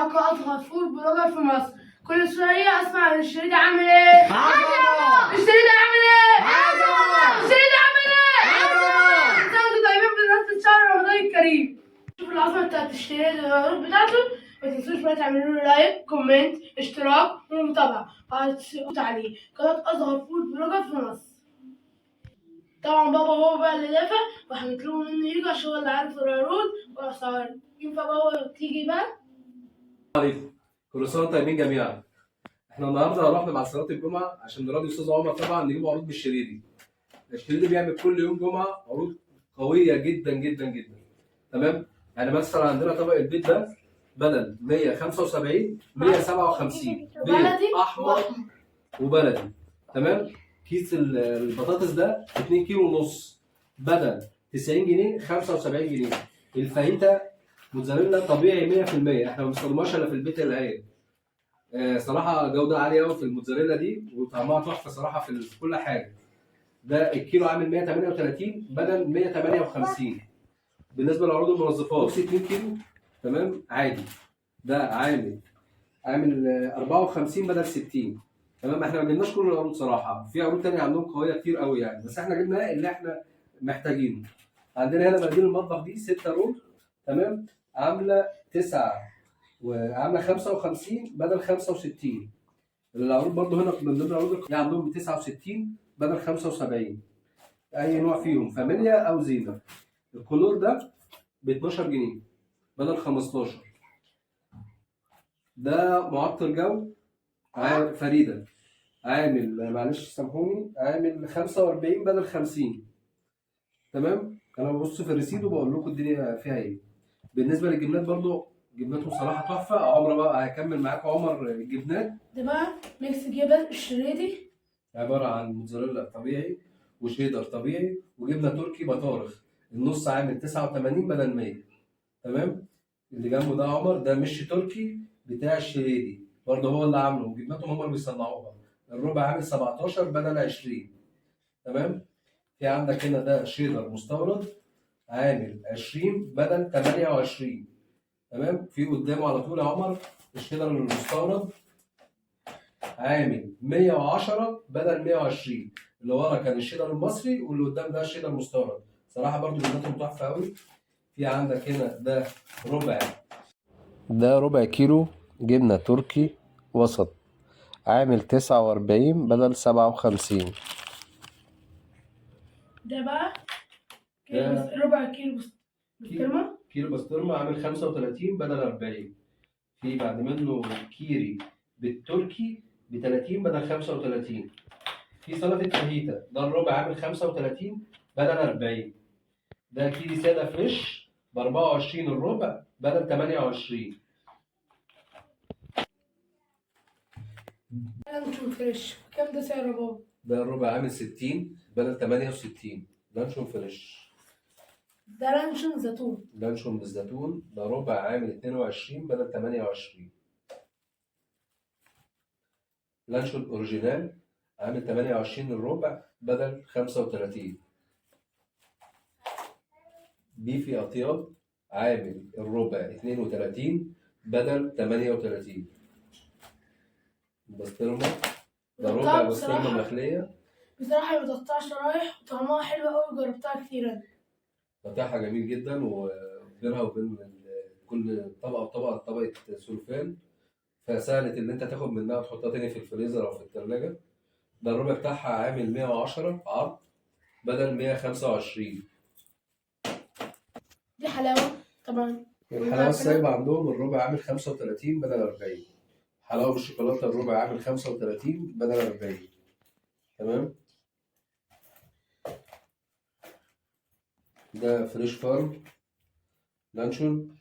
معاكم اصغر food blogger في مصر. كل شوية اسمع عن الشريط عامل ايه؟ عظمة. الشريط عامل ايه؟ عظمة. الشريط عامل ايه؟ عظمة. كل سنة وانتم طيبين بمناسبة شهر رمضان الكريم. شوفوا العظمة بتاعت الشريط والعروض بتاعته. ما تنسوش بقى تعملوا له like، comment، اشتراك ومتابعة وتعليق. قناة اصغر food blogger في مصر. طبعا بابا هو بقى اللي دافع، وهنطلبه منه يجي عشان هو اللي عارف العروض والاسعار. ينفع بابا تيجي بقى؟ عليكم، كل سنة وانتم طيبين جميعا. احنا النهارده رحنا مع صلاة الجمعة عشان نراضي استاذ عمر، طبعا نجيب عروض بالشريدي. الشريدي بيعمل كل يوم جمعه عروض قوية جدا جدا جدا. تمام؟ يعني مثلا عندنا طبق البيض ده بدل 175 157، بيض بلدي احمر وبلدي. تمام؟ كيس البطاطس ده 2 كيلو ونص بدل 90 جنيه 75 جنيه. الفاهيتا موتزاريلا طبيعي 100%، احنا ما بنستخدمهاش الا في البيت العيال. صراحة جوده عالية قوي في الموتزاريلا دي وطعمها تحفة صراحة في كل حاجة. ده الكيلو عامل 138 بدل 158. بالنسبة لعروض المنظفات 2 كيلو تمام عادي، ده عامل 54 بدل 60. تمام؟ احنا ما جبناش كل العروض صراحة، في عروض تانية عندهم قوية كتير قوي يعني، بس احنا جبنا اللي احنا محتاجينه. عندنا هنا مناديل المطبخ دي 6 roll، تمام، عامله 9 وعامله 55 بدل 65. العروض برضو هنا من ضمن العروض اللي عندهم 69 بدل 75، اي نوع فيهم فاميليا او زينة. الكلور ده ب 12 جنيه بدل 15. ده معطر جو فريدة، عامل معلش سامحوني عامل 45 بدل 50. تمام؟ انا ببص في ال receipt وبقول لكم الدنيا فيها ايه. بالنسبة للجبنات برضو جبناتهم صراحة تحفة. عمر بقى هكمل معاكم عمر الجبنات. ده بقى mix جبن الشريدي، عبارة عن موتزاريلا طبيعي وشيدر طبيعي وجبنه تركي بطارخ. النص عامل 89 بدل 100. تمام؟ اللي جنبه ده عمر، ده مش تركي بتاع الشريدي برضه هو اللي عامله، وجبناتهم هم اللي بيصنعوها. الربع عامل 17 بدل 20. تمام؟ في عندك هنا ده شيدر مستورد عامل 20 بدل 28. تمام؟ في قدامه على طول يا عمر الشيدر المستورد عامل 110 بدل 120. اللي ورا كان الشيدر المصري واللي قدام ده الشيدر المستورد. صراحة برضو جبناتهم تحفة قوي. في عندك هنا ده ربع، ده ربع كيلو جبنة تركي وسط عامل 49 بدل 57. ده بقى كيلو ده ربع كيلو بسطرمة. كيلو بسطرمة عامل 35 بدل 40. في بعد منه كيري بالتركي ب 30 بدل 35. في سلطة فاهيتا ده الربع عامل 35 بدل 40. ده كيري سادة fresh ب 24 الربع بدل 28. لانشون fresh كام ده سعره يا بابا؟ ده الربع عامل 60 بدل 68. لانشون fresh. ده لانشون زيتون. لانشون بالزيتون ده ربع عامل 22 بدل 28. لانشون original عامل 28 الربع بدل 35. بيفي اطياب عامل الربع 32 بدل 38. بسطرمة ده ربع متقطعة بسطرمة بصراحة. مخلية. بصراحة متقطعة شرايح وطعمها حلو أوي، جربتها كتير أنا. قطعها جميل جدا، وبينها وبين كل طبقة وطبقة طبقة سلوفان، فسهلة إن أنت تاخد منها وتحطها تاني في الفريزر أو في التلاجة. ده الربع بتاعها عامل 110 عرض بدل 125. دي حلاوة طبعا. الحلاوة السايبة عندهم الربع عامل 35 بدل 40. حلاوة بالشوكولاتة الربع عامل 35 بدل 40. تمام؟ ده فريش فارم لانشون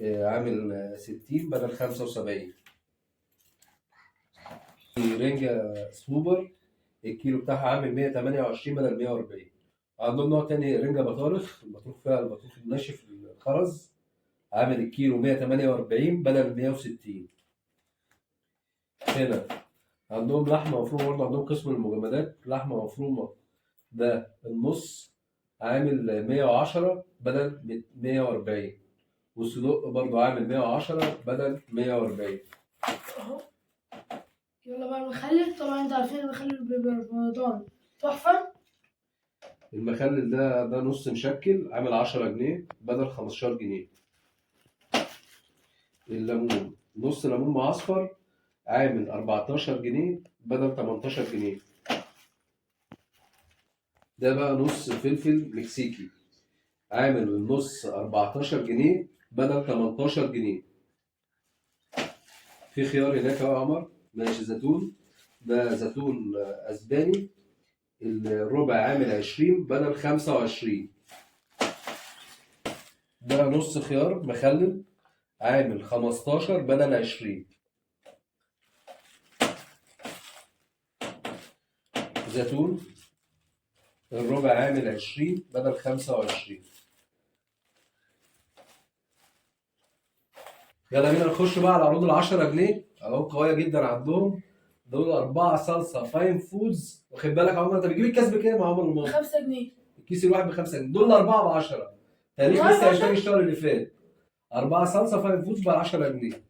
عامل 60 بدل 75. رنجة سوبر الكيلو بتاعها عامل 128 بدل 140. عندهم نوع تاني رنجة بطارخ، البطروخ فيها البطروخ الناشف الخرز، عامل الكيلو 148 بدل 160. هنا عندهم لحمة مفرومة برضه، عندهم قسم المجمدات لحمة مفرومة، ده النص عامل 110 بدل 140. والصدق برضو عامل 110 بدل 140. اهو. يلا بقى المخلل، طبعا انتوا عارفين المخلل بيبقى في رمضان تحفة. المخلل ده نص مشكل عامل 10 جنيه بدل 15 جنيه. الليمون نص ليمون معصفر عامل 14 جنيه بدل 18 جنيه. ده بقى نص فلفل مكسيكي عامل النص 14 جنيه بدل 18 جنيه. في خيار هناك اهو يا عمر. ماشي. زيتون، ده زيتون اسباني، الربع عامل 20 بدل 25. ده نص خيار مخلل عامل 15 بدل 20. زيتون الربع عامل 20 بدل 25. يلا بينا نخش بقى على عروض ال 10 جنيه، عروض قوية جدا عندهم. دول 4 صلصة Fine Foods. واخد بالك يا عمر، انت بتجيب الكاس بكام يا عمر الماضي؟ 5 جنيه. الكيس الواحد ب 5 جنيه، دول 4 ب 10. تاريخ أربعة لسه بعشرة؟ هيشتري الشهر اللي فات. 4 صلصة Fine Foods ب 10 جنيه.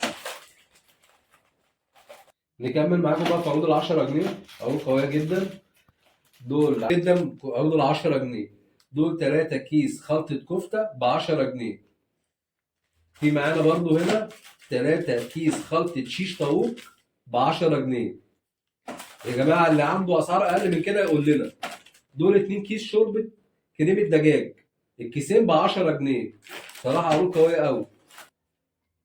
نكمل معاكم بقى في عروض ال 10 جنيه، عروض قوية جدا. دول جدا عروض ال 10 جنيه. دول 3 كيس خلطة كفتة ب 10 جنيه. في معانا برضو هنا 3 كيس خلطة شيش طاووق ب 10 جنيه. يا جماعة اللي عنده أسعار أقل من كده يقول لنا. دول 2 كيس شوربة كريمة دجاج، الكيسين ب 10 جنيه. صراحة عروض قوية قوي.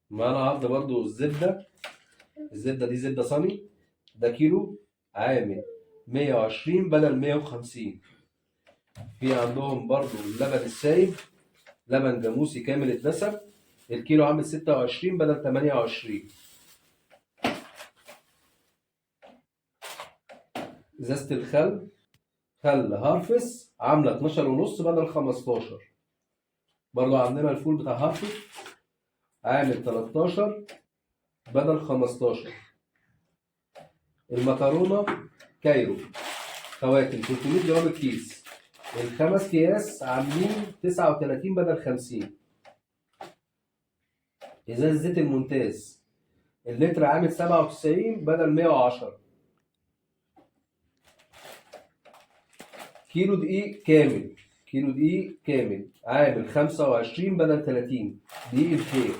معانا عرض برضو الزبدة، الزبدة دي زبدة صني، ده كيلو عامل 120 بدل 150. في عندهم برضو اللبن السايب، لبن جاموسي كامل الدسم، الكيلو عامل 26 بدل 28. ازازة الخل، خل هارفس عاملة 12.5 بدل 15. برضو عندنا الفول بتاع هارفس عامل 13 بدل 15. المكرونة كايرو خواتم 300 جرام الكيس، الخمس اكياس عاملين 39 بدل 50. ازاز زيت الممتاز اللتر عامل 97 بدل 110. كيلو دقيق كامل، كيلو دقيق كامل عامل 25 بدل 30، دقيق الخير.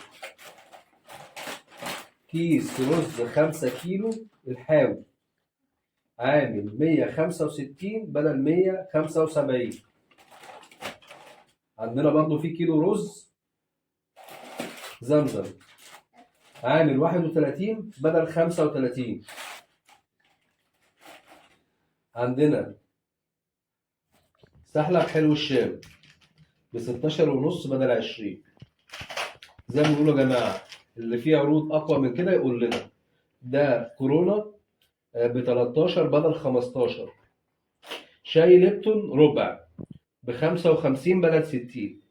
كيس رز 5 كيلو الحاوي عامل 165 بدل 175. عندنا برضو في كيلو رز زمزم عامل 31 بدل 35. عندنا سحلب حلو الشام ب16.5 بدل 20. زي ما بيقولوا يا جماعة اللي فيه عروض أقوى من كده يقول لنا. ده كورونا ب13 بدل 15. شاي ليبتون ربع ب55 بدل 60.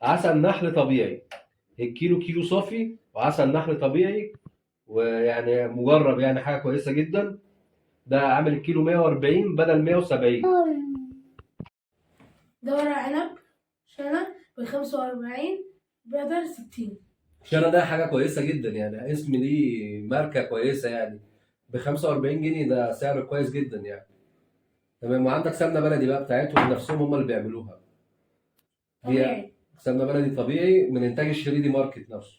عسل نحل طبيعي الكيلو كيلو صافي، وعسل نحل طبيعي ويعني مجرب، يعني حاجة كويسة جدا. ده عامل الكيلو 140 بدل 170. ده ورق عنب شنة ب45 بدل 60. شنة ده حاجة كويسة جدا، يعني اسم ليه ماركة كويسة، يعني ب45 جنيه ده سعر كويس جدا يعني. تمام. وعندك سمنة بلدي بقى بتاعتهم نفسهم هم اللي بيعملوها، دي طبيعي. سمنة بلدي طبيعي من إنتاج الشريدي ماركت نفسه.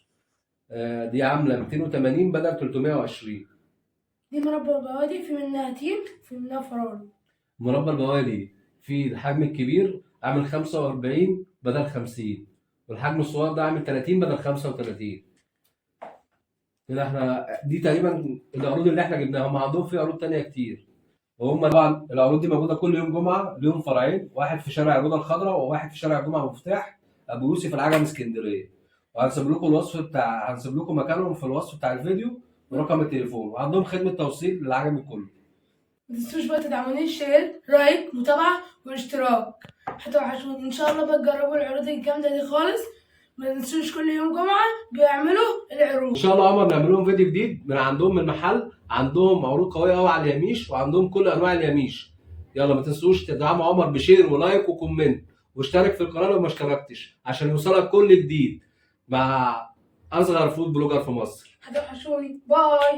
دي عاملة 280 بدل 320. دي مربى بوادي، في منها تين في منها فراولة. مربى البوادي في الحجم الكبير عامل 45 بدل 50، والحجم الصغير ده عامل 30 بدل 35. كده احنا دي تقريبا العروض اللي احنا جبناها. هم عندهم في عروض تانية كتير، وهم طبعا العروض دي موجودة كل يوم جمعة. ليهم فرعين، واحد في شارع الروضة الخضراء وواحد في شارع جمعة مفتاح ابو يوسف العجمي اسكندرية. وهنسيب لكم الوصف بتاع، هنسيب لكم مكانهم في الوصف بتاع الفيديو ورقم التليفون، وعندهم خدمة توصيل للعجمي كله. ما تنسوش بقى تدعموني share like متابعة واشتراك. هتوحشوني ان شاء الله بقى. تجربوا العروض الجامدة دي خالص. ما تنسوش كل يوم جمعة بيعملوا العروض. ان شاء الله عمر نعمل لهم فيديو جديد من عندهم، من المحل عندهم عروض قوية قوي على اليميش، وعندهم كل انواع اليميش. يلا ما تنسوش تدعموا عمر ب share و like و comment، واشترك في القناة لو ما اشتركتش عشان يوصلك كل جديد مع اصغر food blogger في مصر. هتوحشوني، bye.